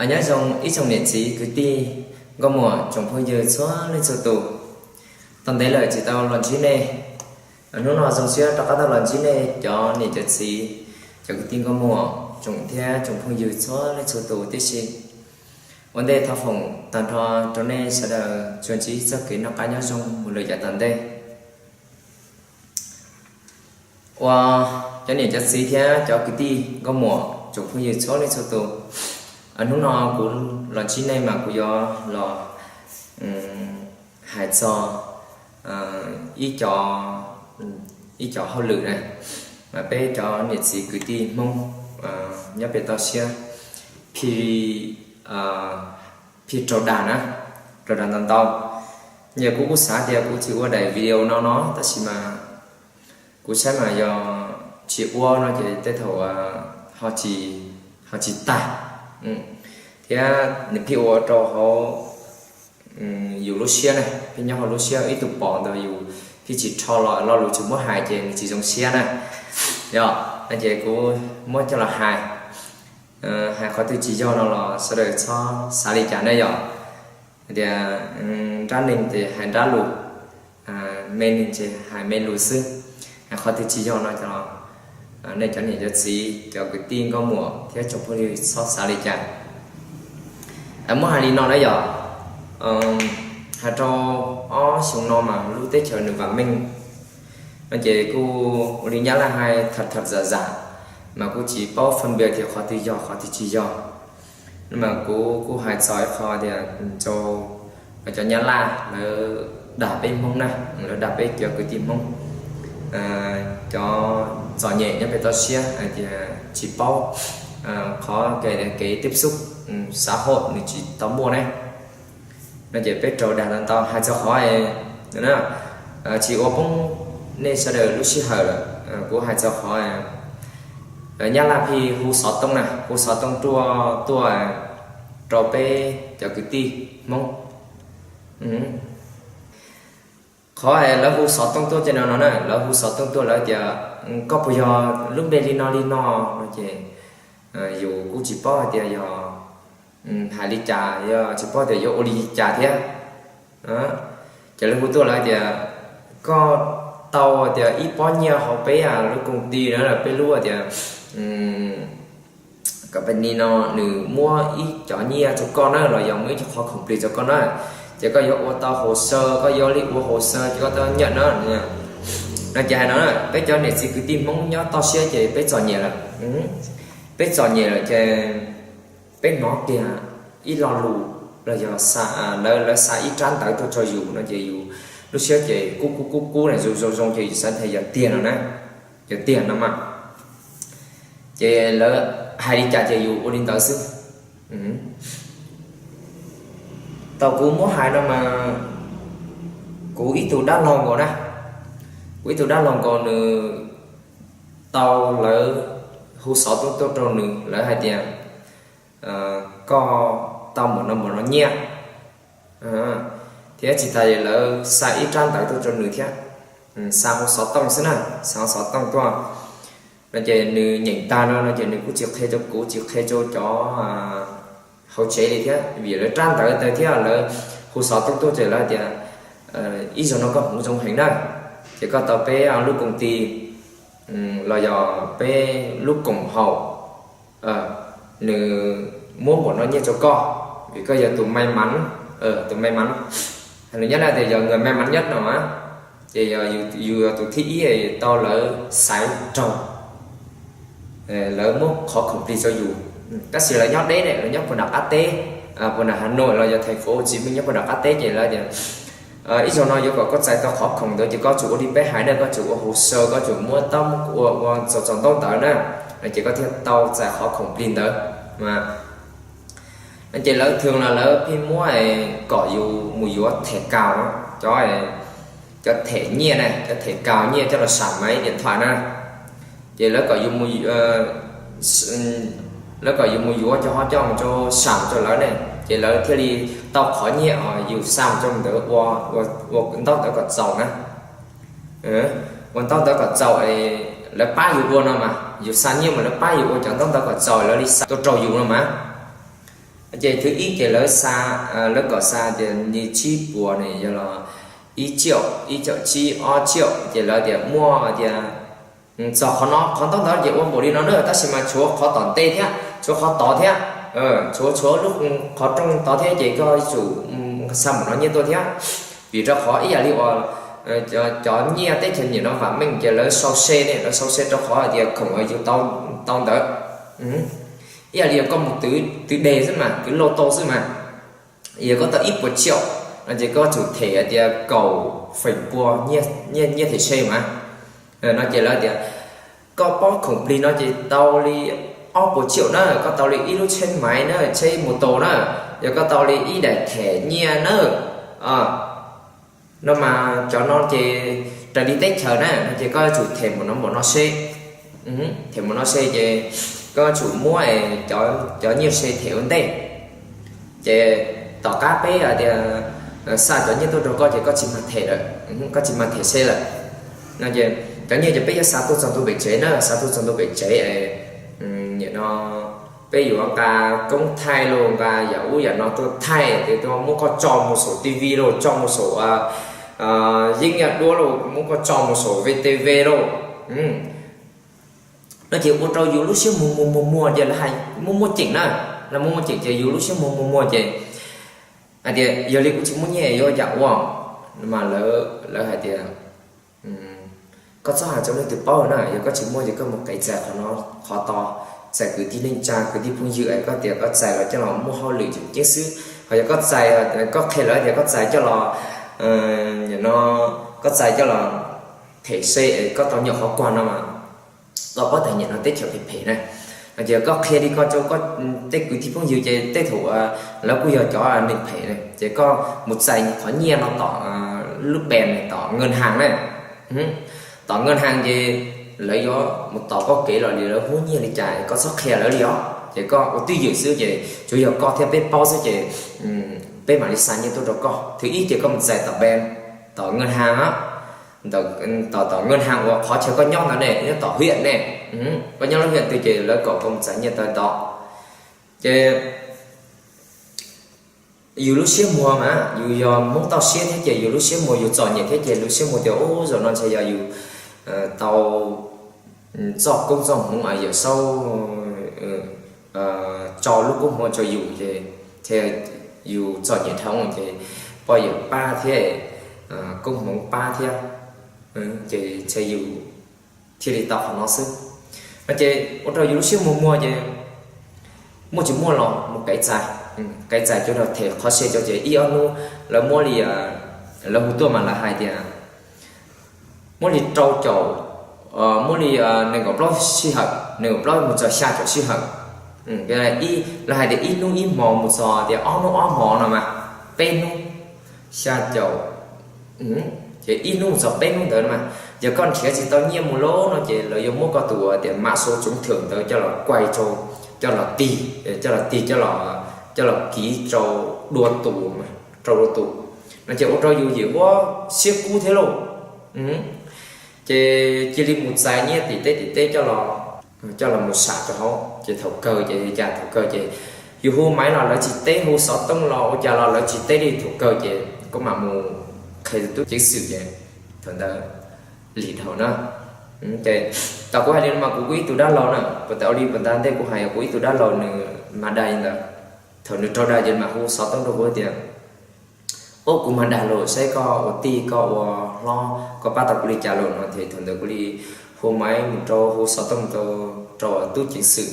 Nyob zoo ib tsoom niam txiv kwv tij nkauj muam tsoom phooj ywg txhua leej txhua tus. Tau ntev lawm tsis tau los ntsib nej, hnub no zoo siab rov qab tau los ntsib nej cov niam cov txiv, cov kwv tij nkauj muam tsoom thiab tsoom phooj ywg txhua leej txhua tus tib si. Ua ntej thov foom tag nrho rau nej sawv daws tsuas ntsib txoj kev noj qab nyob zoo mus lawm yav tom ntej. Ua cov niam cov txiv thiab cov kwv tij nkauj muam tsoom phooj ywg txhua leej txhua tus, hnub no kuv los ntsib nej mas kuv yuav los hais txog ib co ib co hauj lwm na, mas peb cov niam txiv kwv tij Hmoob nyob pem toj siab phi phi raug dag na, raug dag ntau ntau. Yog kuv kuj xav tias kuv tsis ua daim video no no tab sis mas kuv saib mas yog tsis ua no ces tej thaum ho tsis tag, thiab nws pheej ua rau hauv yus lub siab na, pheej nyob hauv lub siab ib tug pom ntawd yus pheej tsis rho los lo lus tsis muab hais ces nws tsis zoo siab na. Yog no ces kuv muab coj los hais, hais qhov twg tsis yog no los sawv daws txhob xav li cas na yom. Tias nrab neeg ces hais nrab lus, me neeg ces hais me lus xwb. Hais qhov twg tsis yog no cov, nej cov niam cov txiv cov kwv tij nkauj muam thiab tsoom phooj ywg txhob xav li cas. Muab hais li no na yom, hais rau ob xyoo no mas lub teb chaws nws vam meej no ces kuj ua li nyab laj hais tham tham zam zam, mas kuj tsis paub phân biệt tias qhov twg yog qhov twg tsis yog. Mas kuv kuj hais txog ib qho tias rau cov nyab laj lawv dag peb Hmoob na, lawv dag peb cov kwv tij Hmoob, cov txom nyem nyob pem toj siab hais tias tsis paub qhov kev tiếp xúc xã hội nws tsis tau muaj ne. No ces peb raug dag ntau ntau hais txog qhov tsis ua poob nej sawv daws lub sij hawm lawm. Kuv hais txog qhov nyab laj pheej hu xov tooj na, hu xov tooj tuaj tuaj rau peb cov kwv tij Hmoob. Qhov lawv hu xov tooj tuaj ces no no na, lawv hu xov tooj tuaj lawv tias koj puas yog lub npe li no li no no ces yus kuj tsis paub hais tias yog hais li cas, yog tsis paub tias yuav ua li cas thiab. Ces lawv hu tuaj lawv tias koj tau tias ib pob nyiaj hauv peb lub công ty na, peb lub tias company no nws muab ib cov nyiaj rau koj na los yog muab ib co qhov khoom plig rau koj na, ces koj yuav ua tau hồ sơ, koj yuav li ua hồ sơ ces koj tau nyiaj na. No ces hais no, peb cov niam txiv kwv tij Hmoob nyob toj siab ces peb txom nyem lawm. Peb txom nyem lawm ces peb hnov kiag ib lo lus los yog lawv xa ib tsab ntawv tuaj rau yus no ces yus lub siab ces kub kub kub kub na, zoo zoo zoo ces yus xav tias yog tiag no na, yog tiag no mas. Ces lawv hais li cas ces yus ua li ntawd xwb. Tau kuv muab hais no mas kuv ib tug dab laug nkaus na, kuv ib tug dab laug nkaus nws tau lawv hu xov tooj tuaj rau nws, lawv hais tias koj tau npaum no npaum no nyiaj, thiab tsis tas lawv xa ib tsab ntawv tuaj rau nws thiab, xa hauv xov tooj xwb na, xa hauv xov tooj tuaj. No ces nws nyeem tag no no ces nws kuj tsis qhia rau kuv, tsis qhia rau cov hauv tsev li thiab, vim lawv tsab ntawv ntawd thiab lawv hu xov tooj tuaj ces lawv tias ib zaug no koj hmoov zoo heev na, ces koj tau peb lub công ty los yog peb lub koom haum nws muab npaum no nyiaj rau koj, vim koj yog tus may mắn, tus may mắn, nws nyob na tias yog người may mắn nhất no, ces yus yog tus thib ib tau lawv xaiv raug, lawv muab qhov khoom plig rau yus. Tab sis lawv nyob deb ne, lawv nyob puag nram qab teb, puag nram Hà Nội los yog thành phố Hồ Chí Minh nyob puag nram qab teb ces lawv tias ib zaug no yuav kom koj txais tau qhov khoom ntawd ces koj tsum ua li peb hais na, koj tsum ua hồ sơ, koj tsum muab taub ua ua txaus txaus ntaub ntawv na, ces koj thiaj tau txais qhov khoom plig ntawd. Ces lawv thường los lawv pheej muab kom yus mus yuav thẻ cào, cov cov thẻ nyiaj na, cov thẻ cào nyiaj coj los sạc máy điện thoại na. Ces lawv kom yus mus lawv kom yus mus yuav cov ho coj mus rau sạc rau lawv ne, ces lawv thiaj li tau qhov nyiaj uas yus xa mus rau ntawd ua ua ntaub ntawv kom txaus na. Ua ntaub ntawv kom txaus, lawv pab yus ua no mas, yus xa nyiaj mas lawv pab yus ua cov ntaub ntawv kom txaus lawv li xa tuaj rau yus no mas. Ces thib ib ces lawv xa, lawv kom xa tias li tsib puas ne, yog los ib caum, ib caum tsib, ob caum, ces lawv tias muaj tias txog qhov no, qhov ntaub ntawv ces ua npaum li no na, tab sis mas tshuav qhov tom ntej thiab, tshuav qhov tod thiab, tshuav, tshuav lub qhov rooj tod thiab, ces koj yuav tsum xa mus no nyiaj tuaj thiab. Vim rau qhov ib yam li uas cov nyiaj teb chaws nyim no vam meej ces lawv sau se ne, lawv sau se rau qhov hais tias khoom uas yus tau ntawd, ib yam li koj mus twv deg xwb mas, twv lotto xwb mas, yog koj tau ib puas caum no ces koj tsum them hais tias kaum feem pua nyiaj them se mas. No ces lawv tias koj paub khoom plig no ces tau li ob puas caum na, koj tau li ib lub tsheb maiv na, tsheb mus tos na, yog koj tau li ib daim them nyiaj na. No mas cov no ces raws li teb chaws na, no ces koj yuav tsum them mus no mus no se, them mus no se ces koj yuav tsum muab cov nyiaj se them ua ntej. Ces tom qab peb hais tias xa cov nyiaj tuaj rau koj ces koj tsis mag them lawm, koj tsis mag them se lawm. No ces cov nyiaj ces peb yuav xa tuaj txog ntua pem tsev na, xa tuaj txog ntua pem tsev, nim no peb yuav nqa koob thaij los nqa yam ub yam no tuaj thaij, ces tuaj muab koj tso mus saum T V los, tso mus saum yeeb yam duab los, muab koj tso mus saum V T V los. No ces ua rau yus lub siab muag muag muag muag ces lawv hais muaj muaj ceem na, lawv muaj muaj ceem ces yus lub siab muag muag muag ces hais tias yog li kuv tsis muaj nyiaj yuav ua cas ua? Mas lawv hais tias koj txhob hais rau leej twg paub na, yog koj tsis muaj ces koj mus qev txais qhov no qhov tod, txais kwv tij neej tsa kwv tij phooj ywg es koj tias koj txais los coj los muaj hauj lwm tseem ceeb xwb. Ho yog koj txais, koj qhia lawv tias koj txais coj los, no, koj txais coj los them se es koj tau nyuam qhuav kuag no mas koj paub tias nim no teb chaws phem phem na. Ces koj qhia li ko rau koj tej kwv tij phooj ywg ces tej thaum lawv kuj yog cov neeg phem na, ces koj mus txais qhov nyiaj no tom lub bank, tom nkawj haas na, tom nkawj haas ces lawv yuav mus tos koj kev los li, lawv hu nyiaj li cas koj txhob qhia lawv li os. Ces koj ua twj ywm xwb ces tsuas yog koj thiab peb paub xwb ces peb mam li xa nyiaj tuaj rau koj. Thib ib ces koj mus txais tom bank, tom nkawj haas, tom, tom nkawj haas uas qhov chaw koj nyob ntawd ne, nyob tom hiam ne, koj nyob lub hiam twg ces lawv kom koj mus txais nyiaj tau ntawd. Ces yus lub siab muag mas yus yog Hmoob toj siab thiab ces yus lub siab muag, yus txom nyem thiab ces lub siab muag tias ub, zaum no ntshe yog yus tau txoj koob txoj hmoov, Yawm Saub tso lub koob hmoov rau yus ces ntshe yus txom nyem dhau ces poj yawm pab thiab koob hmoov pab thiab, ces ntshe yus thiaj li tau qhov no xwb. No ces ua rau yus lub siab muag muag ces muaj tsis muaj los mus kev txais, kev txais coj los them qhov se rau ces ib ob hnub lawv muab li, lawv hu tuaj mas lawv hais tias muab li rau caum, muab li nees nkaum plaub sij hawm, nees nkaum plaub mus txog xya caum sij hawm. Lawv hais tias ib hnub ib hmos mus txog tias ob hnub ob hmos no mas peb hnub, xya caum, ces ib hnub mus txog peb hnub ntawd no mas yog koj nrhiav tsis tau nyiaj mus lawm no ces lawv yuav muab koj tus tias mã số trúng thưởng ntawd coj los kuaj rau, coj los tig, coj los tig, coj los kiv rau dua tus, rau dua tus. No ces ua rau yus yim huab siab kub thiab lauj. Ces cia li mus txais nyiaj tim teb tim teb coj los, coj los mus sam rau hauv. Ces thaum kawg ces li cas, thaum kawg ces yus hu maiv los lawv tsis teb, hu xov tooj los ua cas los lawv tsis teb li. Thaum kawg ces koj mam mus qhia tus tub ceev xwm ces thaum ntawd lig dhau na. Ces tau kuv hais li no mas kuv kuj ib tug dab laug na, puas tas ua li puas tas ntej kuv hais, kuv ib tug dab laug nws mag dais li ntawd. Thaum nws raug dais ces mam hu xov tooj rau kuv tias, ub, kuv mag dais lawm, saib koj ua tij koj ua hlob koj pab tau kuv li cas lawm no. Ces thaum ntawd kuv li hu maiv mus rau, hu xov tooj rau, rau tub ceev xwm,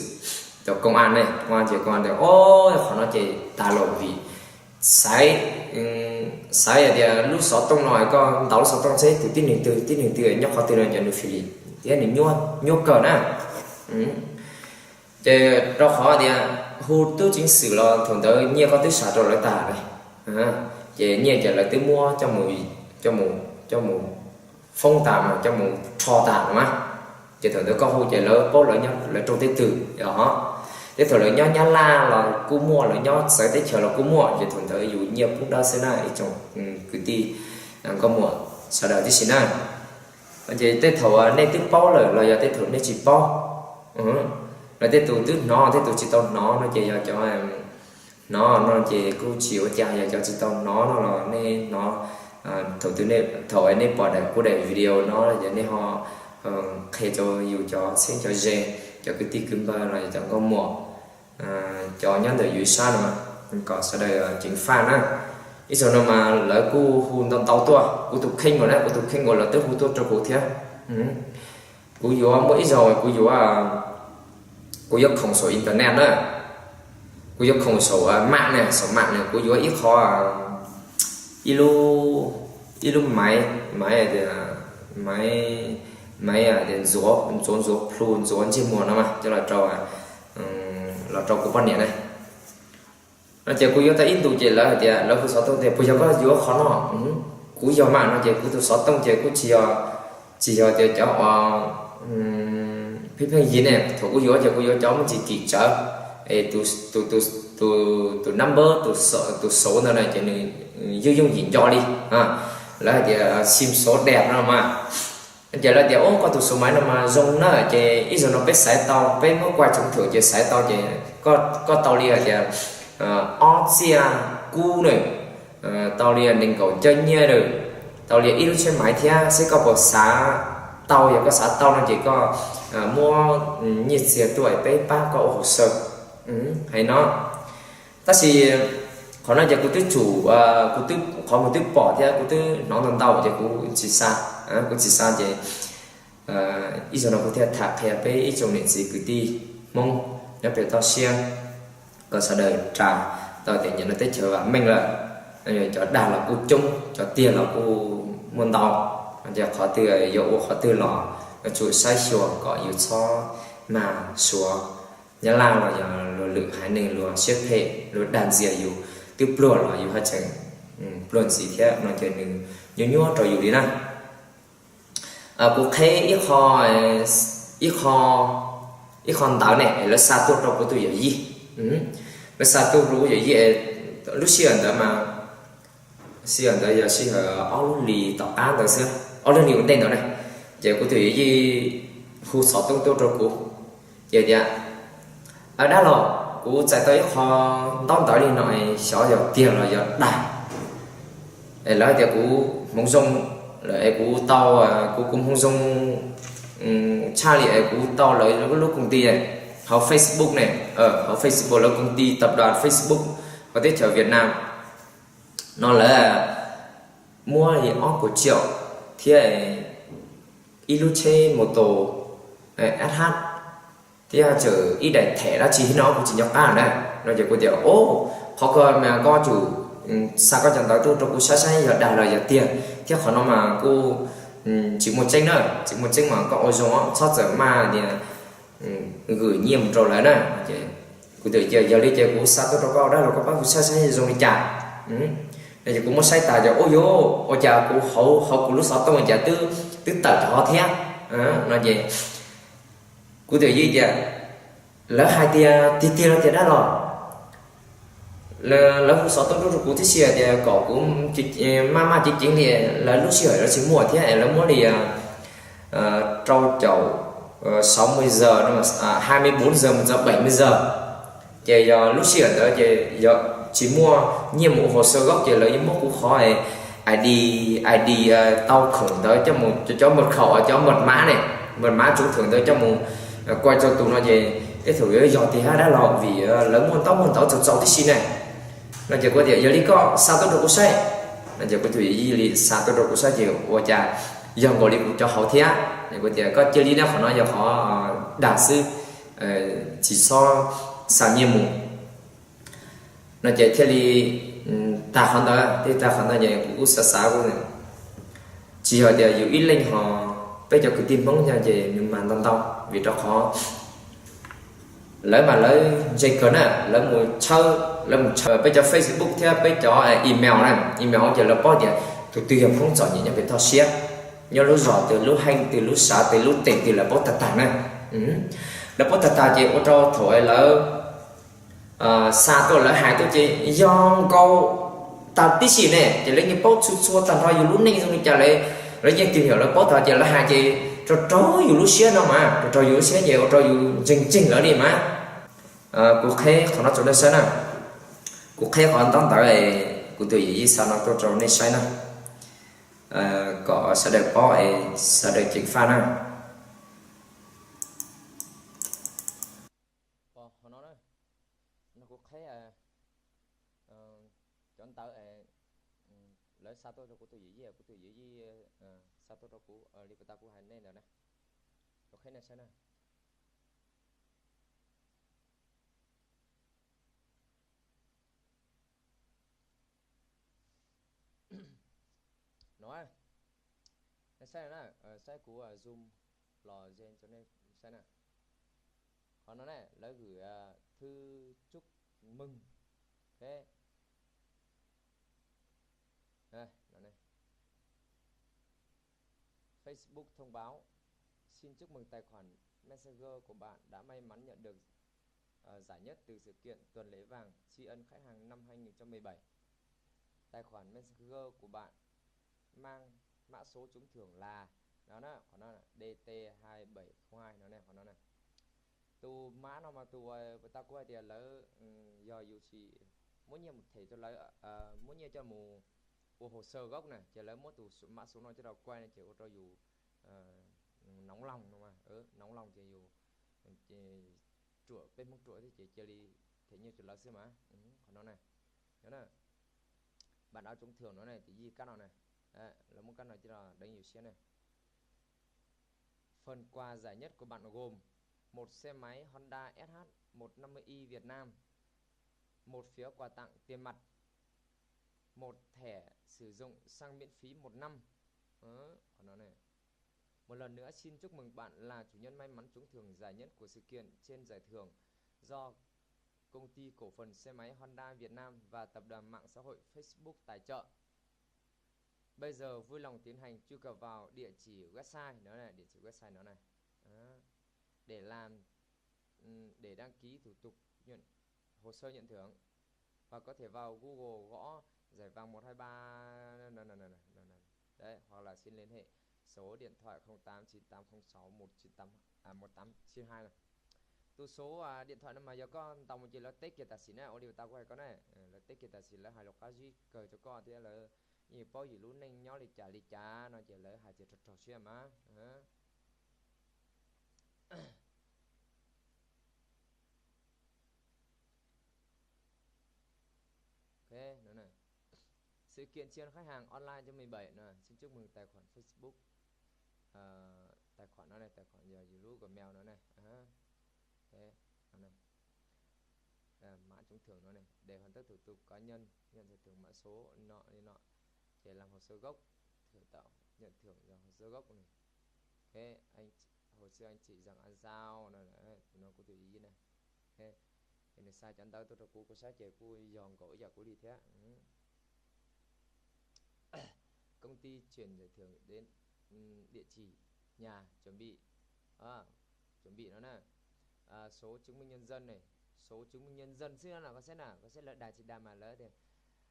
rau công an ne, công an ces công an tias, o, qhov no ces tag lawm vim xaiv, xaiv hais tias lub xov tooj no koj ntaus lub xov tooj seb tus tib neeg twg, tib neeg twg nyob qhov twg no ces nws fim lim thiab nws nyuaj kawg na. Ces rau qhov tias hu tub ceev xwm los thaum ntawd nyiaj koj twb sam rau lawv tag lawm, ces nyiaj ces lawv twb muab coj mus, coj mus foob tas mas, coj mus rho tas no mas. Ces thaum ntawd koj hu ces lawv paub lawv nyob lawv rau teb twg os. Tej thaum lawv nyob Nyab Laj los kuj muaj, lawv nyob txawv teb chaws los kuj muaj, ces thaum ntawd yus nyiaj poob dawb xwb na ib tsoom kwv tij nkauj muam sawv daws tib si na. Ces tej thaum nej twb paub lawm los yog tej thaum nej tsis paub, los tej tus twb hnov, tej tus tsis tau hnov no ces yog cov hnov no ces kuj tsis ua cas, yog cov tsis tau hnov no los nej hnov. Thaum twg, thaum nej pom daim kuv daim video no ces nej ho qhia rau yus cov txheeb cov ze, cov kwv tij kwv npawg los yog cov nkauj muam, cov nyob ntawm yus ib sab no, kom sawv daws ceev faj na. Ib zaug no mas lawv kuj hu ntau ntau tuaj, kuv tus kheej uas na, kuv tus kheej uas lawv twb hu tuaj rau kuv thiab. Kuv yuav muaj ib zaug kuv yuav, kuv yuav khoom saum internet na, kuv yuav khoom saum mam ne, saum mam ne kuv yuav ib qho, ib lub, ib lub maiv, maiv tias, maiv, maiv tias ntxuav ntxuav ntxuav plhu ntxuav ntsej muag no mas coj los rau, los rau kuv poj niam na. No ces kuv yuav tau ib ntus ces lawv hais tias, lawv hu xov tooj tias puas yog koj yuav qhov no? Kuv yog mas no ces kuv tus xov tooj ces kuj tsis yog, tsis yog tias cov uas pheej pheej yig ne, thaum kuv yuav ces kuv yuav cov muaj tsis kim tsawv, es tus number, tus xov ntawd na ces nws yooj yooj yim nco li. Lawv hais tias sim số đẹp no mas. Ces lawv tias, ub, koj tus số máy no mas zoo na, ces ib zaug no peb xaiv tau, peb muab quay trúng thưởng ces xaiv tau ces koj tau li hais tias ob txiaj kub na, tau li nees nkaum cawj nyiaj na, tau li ib lub tsheb maiv thiab, seb koj puas xav tau, yog koj xav tau no ces koj muab nyiaj txiag tuaj peb pab koj ua hồ sơ, hais no. Tab sis qhov no ces kuv twb tsum, kuv twb, qhov kuv twb pom thiab kuv twb hnov ntau ntau ces kuv tsis xa, kuv tsis xa ces ib zaug no kuv thiaj tham qhia peb ib tsoom niam txiv kwv tij Hmoob nyob pem toj siab kom sawv daws ras tau tias nyiam no teb chaws vam meej lawm, cov dag los kuj coob, cov tiag los kuj muaj ntau. Ces qhov twg yuav ua qhov twg los yuav tsum saib xyuas kom yus txhob mag Suav, Nyab Laj los yog luag lwm haiv neeg luag siab phem luag dag ntxias yus, twb pluag los yus haj tseem pluag ntxiv thiab no ces nws nyuaj nyuaj rau yus li na. Kuv qheb ib qho, ib qho, ib qho ntawv ne es lawv xa tuaj rau kuv tus yawm yij. Lawv xa tuaj rau kuv yawm yij, lub sij hawm ntawd mas, sij hawm ntawd yog sij hawm ob lub hlis tom qab ntawd xwb, ob lub hlis ua ntej ntawd na. Ces kuv tus yawm yij hu xov tooj tuaj rau kuv, ces tias, dab laug, kuv txais tau ib qho ntaub ntawv li no, xyov yog tiag los yog dag. Es lawv hais tias kuv hmoov zoo, es kuv tau, kuv, kuv hmoov zoo tshaj li es kuv tau lawv lub koom ti hauv Facebook ne, hauv Facebook lawv koom ti tập đoàn Facebook hauv teb chaws Việt Nam no lawv muab li ob puas triệu thiab ib lub tsheb mô tô SH thiab txawm ib daim thẻ dab tsi no kuv tsis nco qab na. No ces kuv tias, o, qhov ko mas koj tsum xa koj cov ntawv tuaj rau kuv saib saib yog dag los yog tiag, thiab qhov no mas kuj tsis muaj tseeb na, tsis muaj tseeb mas koj ua zoo txhob txawm maj tias gửi nyiaj mus rau lawv na. Kuv tias yog li ces kuv xa tuaj rau koj dab laug, koj pab kuv saib saib zoo li cas. No ces kuv muab saib tas ces, u, yuav ua cas kuv hauv, hauv kuv lub xov tooj cas twb, twb tawm rov thiab. No ces kuv tias, yij tias, lawv hais tias tiag tiag los tias dab laug? Lawv hu xov tooj tuaj rau kuv tib si hais tias kom kuv maj maj ceev ceev li, lawv lub sij hawm lawv tsis muaj thiab es lawv muab li rau caum sáu mươi giờ, hai mươi bốn giờ mus txog bảy mươi giờ. Ces yog lub sij hawm ntawd ces yog tsis muaj nyiaj mus ua hồ sơ gốc ces lawv yeej muab kuv qhov ID, ID tau khoom ntawd coj mus, cov mật khẩu, cov mật mã ne, mật mã trúng thưởng ntawd coj mus quay rau tus no ces ib thaum yuav yog tiag hab dab laug vim lawv muaj ntaub muaj ntawv txaus txaus tib si ne. No ces kuv tias yog li koj xa tuaj rau kuv saib. No ces kuv tus yij li xa tuaj rau kuv saib ces ua cas yog nkaus li kuv cov hauv thiab. Kuv tias koj cia li na, qhov no yog qhov dag xwb, tsis txhob xa nyiaj mus. No ces thiaj li tag qhov ntawd, thiaj tag qhov ntawd ces kuv kuj xav xav kuv, tsis yog tias yus ib leeg ho, peb cov kwv tij Hmoob no ces nws mag ntau ntau vim rau qhov lawv mas lawv ntse kawg na, lawv mus tshawb, lawv mus tshawb peb cov Facebook thiab peb cov email na, email ces lawv paub tias tus twg yog Hmoob txom nyem nyob pem toj siab, nyob lub zos twg, lub heej twg, lub sav twg, lub teem twg lawv paub tag tag na. Lawv paub tag tag ces ua rau thaum lawv xa tuaj lawv hais tuaj ces yog nkaus tag tib si ne, ces lawv yeej paub txhua txhua tag nrho yus lub neej zoo li cas lawv, lawv yeej tìm hiểu lawv paub tag ces lawv hais ces raug raug yus lub siab no mas, raug raug yus lub siab ces ua rau yus ntseeg ntseeg lawv li mas. Kuv qheb qhov no rau nej saib na. Kuv qheb qhov ntaub ntawv es kuv tus yawm yij xa no tuaj rau nej saib na, kom sawv daws paub es sawv daws ceev faj na. Qhov no, no kuv qheb cov ntawv lawv xa tuaj rau kuv tus yawm yij, kuv tus yawm yij xa tuaj rau kuv li puas tas kuv hais nej ntawd na. Kuv qheb nej saib na. No, nej saib na, saib kuv zoom los ze rau nej saib na. Qhov no ne, lawv gửi thư chúc mừng. Thế, Facebook thông báo, xin chúc mừng tài khoản Messenger của bạn đã may mắn nhận được ờ, giải nhất từ sự kiện tuần lễ vàng tri ân khách hàng năm hai nghìn không trăm mười bảy. Tài khoản Messenger của bạn mang mã số trúng thưởng là, no na, qhov no D T hai bảy không hai no ne, qhov no ne. Tus mã no mas tus uas tau kuv hais tias lawv yog yus tsis muab nyiaj mus them rau lawv, muab nyiaj coj mus ua hồ sơ gốc na, ces lawv muab tus mã số no coj rau kuaj no ces ua rau yus nóng lòng no, nóng lòng ces yus ruam, peb Hmoob ruam thiab ces cia li them nyiaj rau lawv xwb mas. Qhov no na, bản án trúng thưởng no ne, tus yij kab no ne, lawv muab kab no coj los deev yus siab ne. Phần quà giải nhất của bạn gồm một xe máy Honda S H một năm mươi i Việt Nam, một phiếu quà tặng tiền mặt, một thẻ sử dụng xăng miễn phí một năm. Đó, nó này. Một lần nữa xin chúc mừng bạn là chủ nhân may mắn trúng thưởng giải nhất của sự kiện trên giải thưởng do Công ty Cổ phần Xe máy Honda Việt Nam và Tập đoàn Mạng xã hội Facebook tài trợ. Bây giờ vui lòng tiến hành truy cập vào địa chỉ website nó này, địa chỉ website nó này. Đó. Để làm, ừm, để đăng ký thủ tục nhận hồ sơ nhận thưởng. Hoặc có thể vào Google gõ giải vàng một hai ba, đấy, hoặc là xin liên hệ số điện thoại không tám chín tám không sáu một chín tám, à, một tám chín hai này. Tus số, à, điện thoại no mas yog koj ntaus mus ces lawv teb kiag tam sim na, ua li tau kuv hais koj na, lawv teb kiag tam sim, lawv hais lus qab zib kawg rau koj thiab lawv yeej paub yus lub neej nyob li cas li cas no ces lawv hais tias rog rog siab mas. Ok, nó này. Sự kiện tri ân khách hàng online cho mười bảy này, xin chúc mừng tài khoản Facebook. Ờ, tài khoản nó này, tài khoản giờ YouTube Gmail nó này. Đó. Thế, nó này. Ờ, mã trúng thưởng nó này, để hoàn tất thủ tục cá nhân, nhận giải thưởng mã số nọ như nọ. Để làm hồ sơ gốc, thử tạo nhận thưởng là hồ sơ gốc này. Thế anh, hồ sơ anh chị Giàng A Giao này, nó của tôi ý này. Thế, thì nws xa cov ntawv tuaj rau kuv, kuv saib ces kuj yog nkaus ib yam kuv li thiab. Công ty chuyển giải thưởng đến, ừm, địa chỉ nhà chuẩn bị. À, chuẩn bị nó nè. À, số chứng minh nhân dân này, số chứng minh nhân dân xwb no, koj saib na, koj saib lawv dag tsis dag mas lawv tias,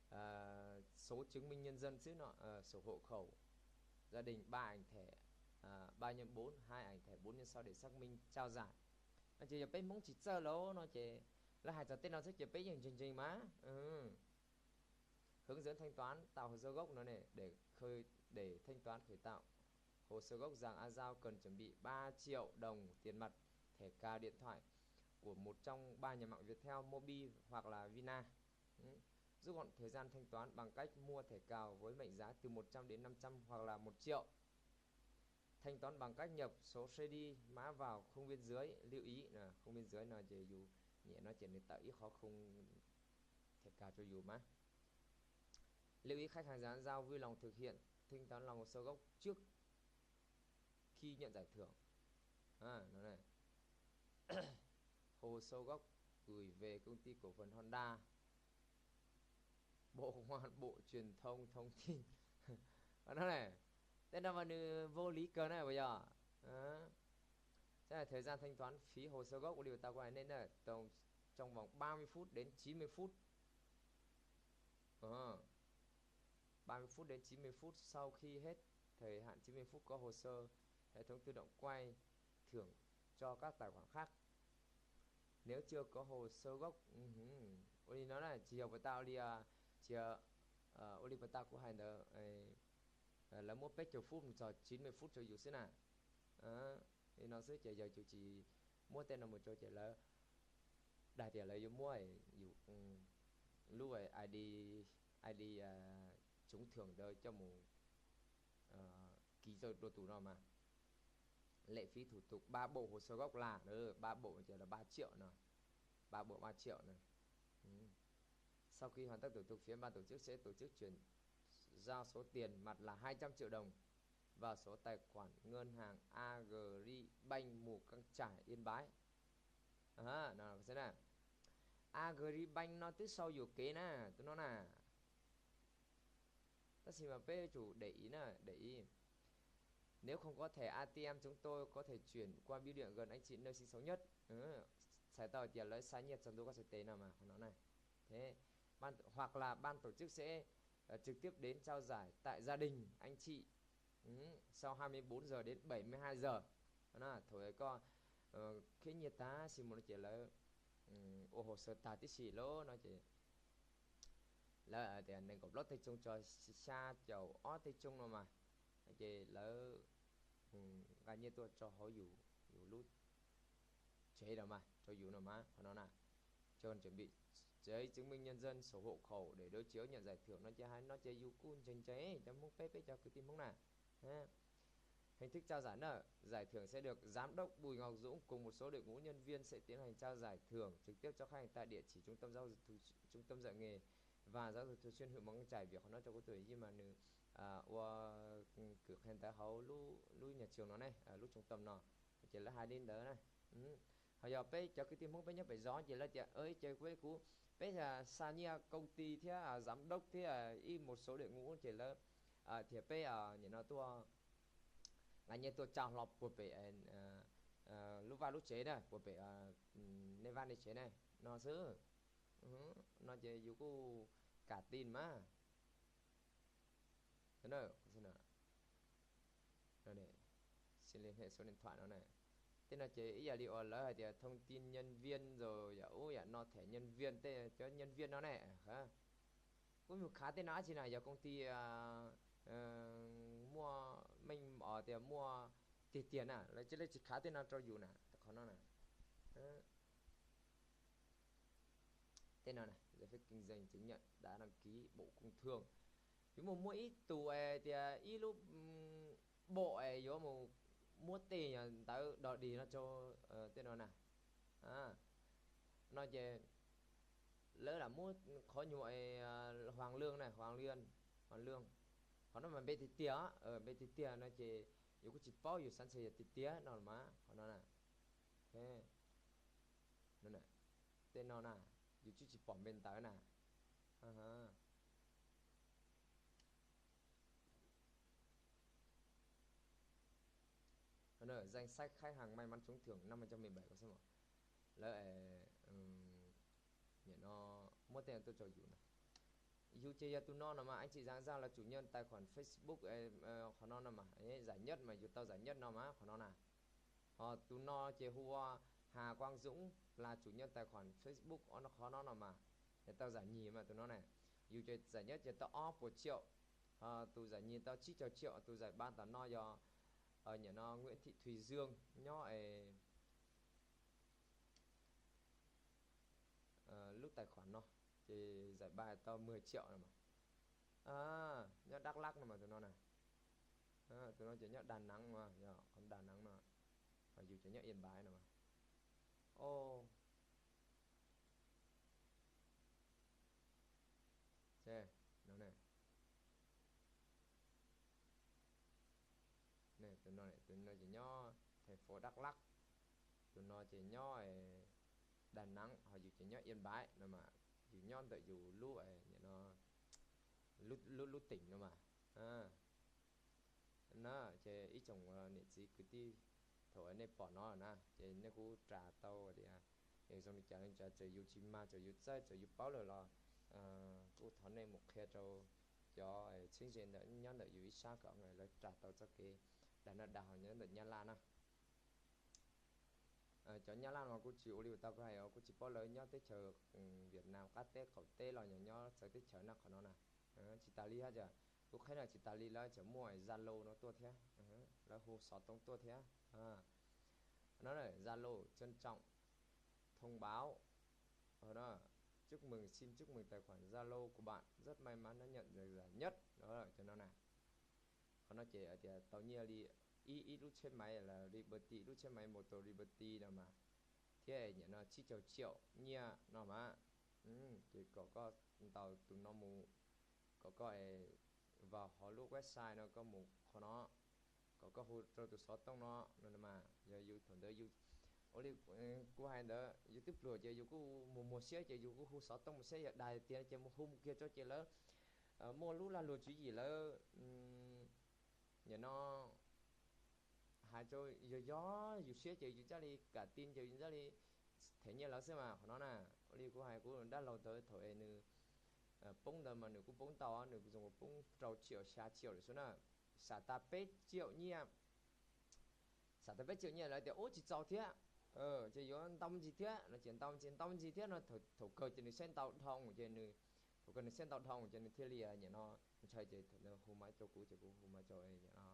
à, số chứng minh nhân dân xwb no, à, sổ hộ khẩu, gia đình ba ảnh thẻ, à, ba nhân bốn, hai ảnh thẻ bốn nhân sáu để xác minh trao giải. No ces yog peb Hmoob tsis txawj lawm no ces lawv hais txog tej no xwb ces peb yeej ntseeg ntseeg mas. Hướng dẫn thanh toán tạo hồ sơ gốc nó này, để khơi, để thanh toán khởi tạo hồ sơ gốc Giàng A Giao cần chuẩn bị ba triệu đồng tiền mặt, thẻ cào điện thoại của một trong ba nhà mạng Viettel, Mobi hoặc là Vina. Ừ. Rút gọn thời gian thanh toán bằng cách mua thẻ cào với mệnh giá từ một trăm đến năm trăm hoặc là một triệu. Thanh toán bằng cách nhập số series mã vào không biên giới, lưu ý là không biên giới là về dù nhẹ nói chuyện để tạo ít khó không thể cào cho dù mà. Lưu ý khách hàng Giàng A Giao vui lòng thực hiện thanh toán lòng hồ sơ gốc trước khi nhận giải thưởng. À, nó này. Hồ sơ gốc gửi về công ty cổ phần Honda, Bộ Công an, Bộ Truyền thông, Thông tin. Nó này, tên nào mà nư vô lý cờ này bây giờ. Đó. Thế là thời gian thanh toán phí hồ sơ gốc của Liu Tao Quay nên là trong, trong vòng ba mươi phút đến chín mươi phút. Ờ. Ba mươi phút đến chín mươi phút, sau khi hết thời hạn chín mươi phút có hồ sơ, hệ thống tự động quay thưởng cho các tài khoản khác. Nếu chưa có hồ sơ gốc, ừ, Ua li no na, tsis yog puas tau ua li, tsis yog, ua li puas tau kuv hais ntawd, lawv muab peb caug phút mus txog chín mươi phút rau yus xwb na. Li no xwb ces yog yus tsis muab tej no mus rau ces lawv dag tias lawv yuav muab yus lub ID, ID trúng thưởng ntawd coj mus ký dua tus no mas. Lệ phí thủ tục ba bộ hồ sơ gốc là, ba bộ ces là ba triệu no, ba bộ ba triệu no. Sau khi hoàn tất thủ tục, phía ban tổ chức sẽ tổ chức chuyển giao số tiền mặt là hai trăm triệu đồng vào số tài khoản ngân hàng Agribank Mù Cang Chải, Yên Bái. Agribank no twb sau yuam kev na, tus no na. Tab sis mas peb yuav tsum để ý na, để ý. Nếu không có thẻ ATM, chúng tôi có thể chuyển qua bưu điện gần anh chị nơi sinh sống nhất. Txhais tau tias lawv xa nyiaj txog ntua koj txhais tes no mas qhov no na. Thế, ban, hoặc là ban tổ chức sẽ, ờ, trực tiếp đến trao giải tại gia đình anh chị. Ừ, sau hai mươi bốn giờ đến bảy mươi hai giờ. Đó, thaum koj, ờ, khiav nyiaj tag si mus no ces lawv, ừ, ua hồ sơ tag tib si lawm no ces lawv, ờ, tias nees nkaum plaub tej tsoog tso xya caum ob tej tsoog no mas, ces lawv, ừ, nqa nyiaj tuaj tso hauv yus, yus lub tsev no mas, rau yus no mas, qhov no na. Cho chuẩn bị giấy chứng minh nhân dân, sổ hộ khẩu để đối chiếu nhận giải thưởng no ces hais no ces yus kuj ntseeg ntseeg cov Hmoob, peb peb cov kwv tij Hmoob na. Hình thức trao giải nợ, giải thưởng sẽ được Giám đốc Bùi Ngọc Dũng cùng một số đội ngũ nhân viên sẽ tiến hành trao giải thưởng trực tiếp cho khách hàng tại địa chỉ trung tâm giáo dục, trung tâm dạy nghề và giáo dục thường xuyên huyện Mù Cang Chải. Vim qhov no rau kuv tus yij mas nws, à, ua, ừ, cử khen ntawv hauv lub, lub nhà trường no ne, à, lub trung tâm no. Ces lawv hais li ntawd na. Ho yog peb cov kwv tij Hmoob peb nyob pem zos ces lawv tias, ơi, ces peb kuv, peb, à, xa nyiaj công ty thiab, à, giám đốc thiab, à, ib một số đội ngũ ces lawv, à, thiab peb, à, nim no tuaj nqa nyiaj tuaj tso hlo puag pem, à, à, lub vaj lub tsev na, puag pem, à, nej vaj nej tsev ne, no xwb. No ces yus kuj kam tin mas. Xin liên hệ số điện thoại no na. Tej no ces ib yam li uas lawv hais tias thông tin nhân viên rồi yam ub yam no, thẻ nhân viên, tej cov nhân viên no ne. Kuv mus khav tej no dab tsi na, yog công ty, à, muaj meej os tias muaj tiag tiag na, lawv cia li tsis khav tej no rau yus na, qhov no na. Tej no na, giấy phép kinh doanh, chứng nhận đã đăng ký Bộ Công Thương. Yuav mus muaj ib tug es tias ib lub, mm, bộ es yuav mus muab tej ntawv dog dig no rau, eh, tej no na. Ah, no ces lawv lam muab qhov nyuag, eh, Hoàng Lương na, Hoàng Liên, Hoàng Lương. Qhov no mas npe tiag tiag, eh, npe tiag tiag no ces yus kuj tsis paub yus xav ntshe yog tiag tiag no los mas qhov no na. Tej no na, yus twb tsis pom npe ntawv na. Danh sách khách hàng may mắn trúng thưởng năm hai trăm mười bảy. Lawv, nim no muab tej no tuaj rau yus na. Yus ces yog tus no no mas, anh chị Giang Giang là chủ nhân tài khoản Facebook, qhov no no mas, giải nhất mà yus tau giải nhất no mas qhov no na. Ho tus no ces hu ua Hà Quang Dũng là chủ nhân tài khoản Facebook, qhov no no mas, tau giải nhì mas tus no na. Yus ces giải nhất ces tau ob puas triệu. Ho tus giải nhì tau tsib caug triệu, tus giải ba tam no yog, nim no Nguyễn Thị Thùy Dương nyob es lub tài khoản no, ces giải ba tau mười triệu no mas. Nyob Đắk Lắk no mas tus no na. Tus no ces nyob Đà Nẵng mas, yog qhov Đà Nẵng no. Ho yus ces nyob Yên Bái no mas. Tus no, tus no ces nyob thành phố Đắk Lắk, tus no ces nyob Đà Nẵng, ho yus ces nyob Yên Bái no mas, yus nyob ntawm yus lub, lub, lub tỉnh no mas. No ces ib tsoom niam txiv kwv tij, thaum nej pom no na ces nej kuj ras tau tias zoo li cas li cas, txawm yus tsis mag, txawm yus txawj, txawm yus paub lawm los kuj thov nej mus qhia rau cov txheeb ze ntawm nyob ntawm yus ib sab kom lawv ras tau txoj kev dag noj dag haus nyob ntawm Nyab Laj na. Cov Nyab Laj no kuj tsis ua li tau kuv hais, kuj tsis paub lawv nyob teb chaws Vietnam qab teb qaum teb los yog nyob txawv teb chaws na qhov no na. Tsis tas li hab, kuv qheb no tsis tas li lawv tseem muaj Zalo no tuaj thiab, lawv hu xov tooj tuaj thiab. No Zalo, trân trọng thông báo, chúc mừng, xin chúc mừng tài khoản Zalo của bạn rất may mắn đã nhận được giải nhất, cov no na. Qhov no ces tias tau nyiaj li ib ib lub tsheb maiv Liberty, ib lub tsheb maiv mô tô Liberty no mas, thiab nim no tsib caug triệu nyiaj no mas. Ces kom koj ntaus tus no mus, kom koj es vào hauv lub website no koj mus qhov no, kom koj hu rau tus xov tooj no no mas. Yog yus thaum ntawd yus, ua li kuv hais ntawd, yus twb pluag ces yus kuj mus muag siab ces yus kuj hu xov tooj mus saib yog dag tiag ces mus hu mus kiag rau ces lawv muaj lub lag luam tswv yim lawv nim no hais rau yog yog yus siab ces yus thiaj li kam tin ces yus thiaj li them nyiaj lawv xwb mas qhov no na. Ua li kuv hais kuv dab laug ntawd thaum es nws poob ntawd mas nws kuj poob ntau, nws zoo poob rau triệu xya triệu lawm xwb na. Xam tas peb triệu nyiaj, xam tas peb triệu nyiaj lawv tias ub tsis txaus thiab, ces yuav ntau me ntsis thiab no ces ntau me ntsis ntau me ntsis thiab no. Thaum kawg ces nws saib ntau dhau ces nws, thaum kawg nws saib ntau dhau ces nws thiaj li nim no ntshai ces thaum ntawd hu maiv rau kuv ces kuv hu maiv rau nim no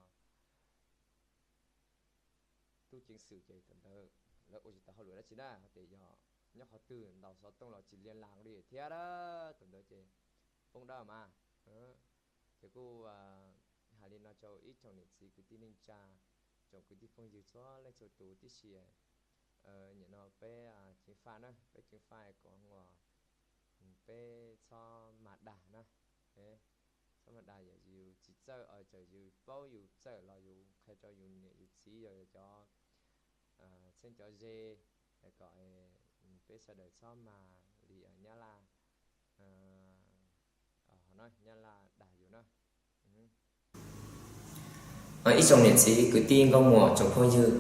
tub ceev xwm ces thaum ntawd lawv ua tsis tau hauj lwm dab tsi na, hais tias yog nyob qhov twg ntaus xov tooj los tsis liên lạc li thiab, thaum ntawd ces poob dawb mas. Ces kuj hais li no rau ib tsoom niam txiv kwv tij neej tsa, tsoom kwv tij phooj ywg txhua leej txhua tus tib si. Nim no peb ceev faj na, peb ceev faj kom uas peb txhob mag dag na, txhob mag dag, yog yus tsis txawj, txawm yus paub yus txawj los yus qhia rau yus niam yus txiv, yog cov txheeb cov ze, kom peb sawv daws txhob mag li Nyab Laj, Nyab Laj dag yus na. Ib tsoom niam txiv kwv tij nkauj muam tsoom phooj ywg,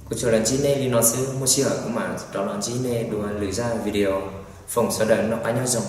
kuv tsuas los ntsib nej li no xwb, muaj sij hawm kuv mam rov los ntsib nej dua lwm zaj video. Foom sawv daws noj qab nyob zoo.